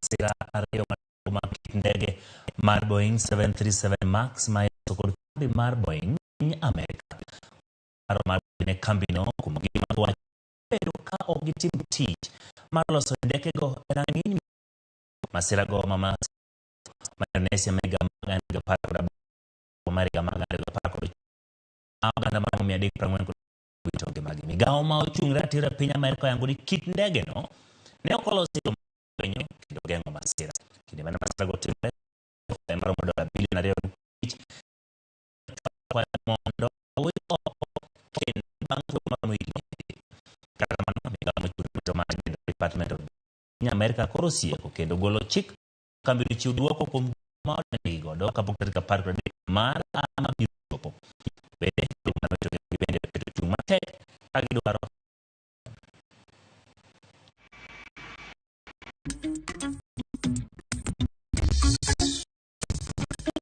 Masira ariyo madongo mag kit ndege mar Boeing 737 Max ma iloso kod kambi mar Boeing piny Amerka. Paro mar ne kambino kuom gima giwacho bedo ka ok gitim tich mar loso ndekego e rang'iny. Masira go ma ma Indonesia ma higa mar 2018 mar higa mar 2019 oganda maromo 340 kod wito ngimagi. Migawo ma ochung' ratiro e piny Amerka oyango ni kit ndege no ne ok olosi e yo fwenyo kendo geng'o masira. Kinde mane masira go timore, maromo dola bilion 2.5 mondo owit oko kendo bang' thuolo maromo higni 3. Kata kamano, migawo mochung' ne rito mar Department of piny Amerka koro osieko kendo golo chik kambi ochiw duoko kuom ma odonjnegi godo kapok tarik 13 mar mabiro chopo. Bende, jogo mane owito ngimagi bende oketo chung' matek ka gidwaro.